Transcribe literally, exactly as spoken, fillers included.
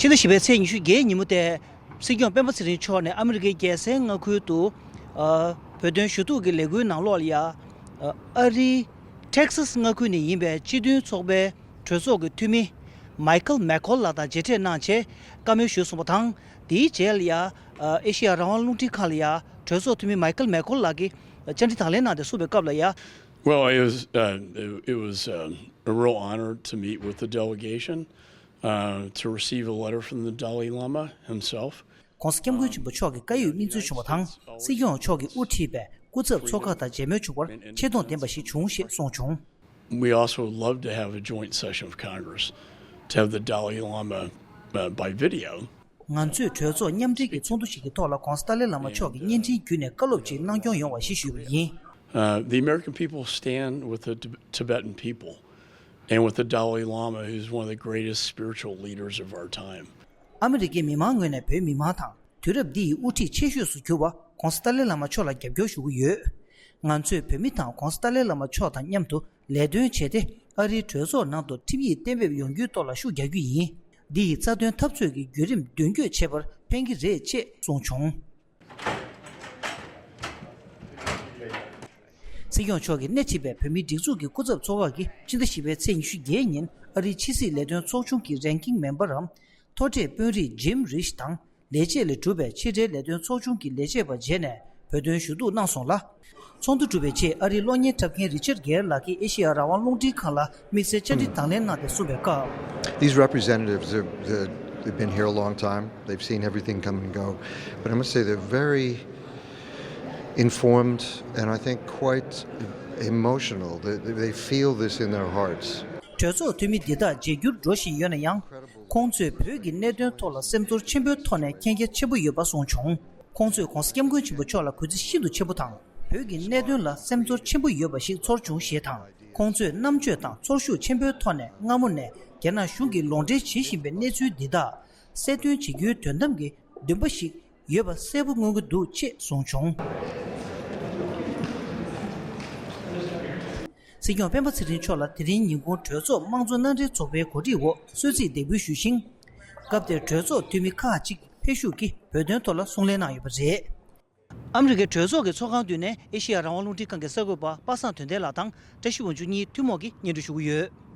ཕྱི་ཟླ་བཞི་པའི་ཚེས་ཉི་ཤུ་བརྒྱད་ཉིན་མོ་དེ། སྲིད་སྐྱོང་སྤེན་པ་ཚེ་རིང་མཆོག་ནས་ཨ་མི་རི་ཀའི་རྒྱལ་སའི་མངའ་ཁུལ་དུ། ཨ། བོད་དོན་ཞུ་གཏུག་གི་ལས་འགུལ་ནང་ལོགས་ལ་ཡ། ཨ། ཨ་རིའི་ཊེག་སཱས་མངའ་ཁུལ་ནས་ཡིན་པའི་སྤྱི་མཐུན་ཚོགས་པའི་གྲོས་ཚོགས་ཀྱི་འཐུས་མི། མའི་ཁལ་མེག་ཁོལ་ལགས་དང་མཇལ་འཕྲད་གནང་རྗེས་བཀའ་མོལ་ཞུས་སོང་བ་དང་། དེའི་རྗེས་ལ་ཡ། ཨེ་ཤེ་ཡ་རང་དབང་རླུང་འཕྲིན་ཁང་ལ་ཡ་གྲོས་ཚོགས་འཐུས་མི་མའི་ཁལ་མེག་ཁོལ་ལགས་ཀྱིས་བཅར་འདྲི་དང་ལེན་གནང་སྟེ་གསུངས་པའི་སྐབས་ལ་ཡ། Well, it was, uh, it, it was, um, a real honor to meet with the delegation, uh, to receive a letter from the Dalai Lama himself. ༸གོང་ས་༸སྐྱབས་མགོན་ཆེན་པོ་མཆོག་གི་བཀའ་ཡོད་སྙིང་བསྡུས་བྱུང་བ་དང་། སྲིད་སྐྱོང་མཆོག་གིས་དབུ་ཁྲིད་པའི་སྐུ་ཚབ་ཚོགས་ཁག་དང་མཇལ་མོལ་བྱུང་བར་ཆེ་མཐོང་ལྡན་པ་ཞིག་བྱུང་ཞེས་གསུངས་བྱུང་། We also would love to have a joint session of Congress, to have the Dalai Lama, uh, by video. ང་ཚོས་གྲོས་ཚོགས་མཉམ་འབྲེལ་གྱི་ཚོགས་འདུ་ཞིག་གི་ཐོག་ལ་༸གོང་ས་ཏཱ་ལའི་བླ་མ་མཆོག་གི་བརྙན་འཕྲིན་བརྒྱུད་ནས་བཀའ་སློབ་ཅིག་གནང་སྐྱོང་ཡོང་བ་ཞེས་ཞུས་པ་ཡིན། Uh, the American people stand with the Tib- Tibetan people and with the Dalai Lama, who's one of the greatest spiritual leaders of our time. ཨ་མི་རི་ཀའི་མི་མང་ངོས་ནས་བོད་མི་མང་དང་། དུས་རབས་འདི་ཡི་དབུ་ཁྲིད་ཆེ་ཤོས་སུ་གྱུར་པ་༸གོང་ས་ཏཱ་ལའི་བླ་མ་མཆོག་ལ་རྒྱབ་སྐྱོར་ཞུ་གི་ཡོད། ང་ཚོས་བོད་མི་དང་༸གོང་ས་ཏཱ་ལའི་བླ་མ་མཆོག་དང་མཉམ་དུ་ལས་དོན་བྱས་ཏེ། ཨ་རིའི་གྲོས་ཚོགས་ནང་དུ་ཁྲིམས་ཡིག་གཏན་འབེབས་ཡོང་རྒྱུའི་ཐོག་ལ་ཤུགས་རྒྱག་རྒྱུ་ཡིན། འདི་ཡིས་རྩ་དོན་འཐབ་རྩོད་ཀྱི་བརྒྱུད་རིམ་མདུན་སྐྱོད་བྱེད་པར་ཕན་གྱི་རེད་ཅེས་གསུངས་བྱུང་། སྲིད་སྐྱོང་མཆོག་གིས་སྣེ་ཁྲིད་པའི་བོད་མིའི་སྒྲིག་འཛུགས་ཀྱི་སྐུ་ཚབ་ཚོགས་ཁག་གིས་ཕྱི་ཟླ་བཞི་པའི་ཚེས་ཉི་ཤུ་བརྒྱད་ཉིན་ཨ་རིའི་ཕྱི་སྲིད་ལས་དོན་ཚོགས་ཆུང་གི་རེན་ཀིང་མེམ་བར་རམ། མཐོ་གྲས་དཔོན་རིགས་ཇིམ་རིཤ་དང་ལས་བྱེད་ལས་གྲུབ་པའི་ཕྱི་འབྲེལ་ལས་དོན་ཚོགས་ཆུང་གི་ལས་བྱེད་པ་མཇལ་ནས་བོད་དོན་ཞུ་གཏུག་གནང་སོང་ལ། ཚོགས་འདུ་གྲུབ་པའི་རྗེས་ཨ་རིའི་གློག་བརྙན་འཁྲབ་མཁན་རི་ཆར་གེར་ལགས་ཀྱིས་ཨེ་ཤེ་ཡ་རང་དབང་རླུང་འཕྲིན་ཁང་ལ་དམིགས་བསལ་བཅར་འདྲི་དང་ལེན་གནང་སྟེ་གསུངས་པའི་སྐབས། These representatives, they've, they've been here a long time. They've seen everything come and go. But I must say, they're very informed and I think quite emotional. They, they, they feel this in their hearts. གྲོས་ཚོགས་འཐུས་མི་འདི་དག་བརྗེ་འགྱུར་འགྲོ་བཞིན་ཡོད་ན་ཡང་། ཁོང་ཚོས་བོད་ཀྱི་གནད་དོན་ཐོག་ལ་སེམས་ཚོར་ཆེན་པོའི་ཐོག་ནས་མཁྱེན་རྒྱ་ཆེན་པོ་ཡོད་པ་གསུངས་བྱུང་། ཁོང་ཚོས་༸གོང་ས་༸སྐྱབས་མགོན་ཆེན་པོ་མཆོག་ལ་གུས་བརྩི་ཤིན་ཏུ་ཆེན་པོ་དང་། བོད་ཀྱི་གནད་དོན་ལ་སེམས་ཚོར་ཆེན་པོ་ཡོད་པ་ཞིག་ཚོར་བྱུང་ཞེས་དང་། ཁོང་ཚོས་རྣམ་དཔྱོད་དང་ཚོར་ཤུགས་ཆེན་པོའི་ཐོག་ནས་སྔ་མོ་ནས་རྒྱ་ནག་གཞུང་གིས་ལོག་འགྲེལ་བྱེད་བཞིན་པའི་གནས་ཚུལ་འདི་དག་གསལ་སྟོན་བྱེད་རྒྱུའི་དོན་དམ་གྱི་འདུན་པ་ཞིག་ཡོད་པ་གསལ་པོ་མངོན་གྱི་འདུག་ཅེས་གསུངས་བྱུང་། སྲིད་སྐྱོང་སྤེན་པ་ཚེ་རིང་མཆོག་ལ་དེ་རིང་ཉིན་གུང་གྲོས་ཚོགས་དམངས་གཙོ་མནའ་འབྲེལ་ཚོགས་པའི་གོ་སྒྲིག་འོག་གསོལ་ཚིགས་འདེགས་འབུལ་ཞུས་ཤིང་། སྐབས་དེར་གྲོས་ཚོགས་འཐུས་མི་ཁག་ཅིག་ཕེབས་ཞུགས་ཀྱིས་བོད་དོན་ཐོག་ལ་གསུང་གླེང་གནང་ཡོད་པ་རེད། ཨ་མི་རི་ཀའི་གྲོས་ཚོགས་ཀྱི་ཚོགས་ཁང་མདུན་ནས་ཨེ་ཤེ་ཡ་རང་དབང་རླུང་འཕྲིན་ཁང་གི་གསར་འགོད་པ་པ་སངས་དོན་ལྡན་ལགས་དང་བཀྲ་ཤིས་དབང་ཕྱུག་གཉིས་ཐུན་མོང་གིས་སྙན་སྒྲོན་ཞུ་གི་ཡོད།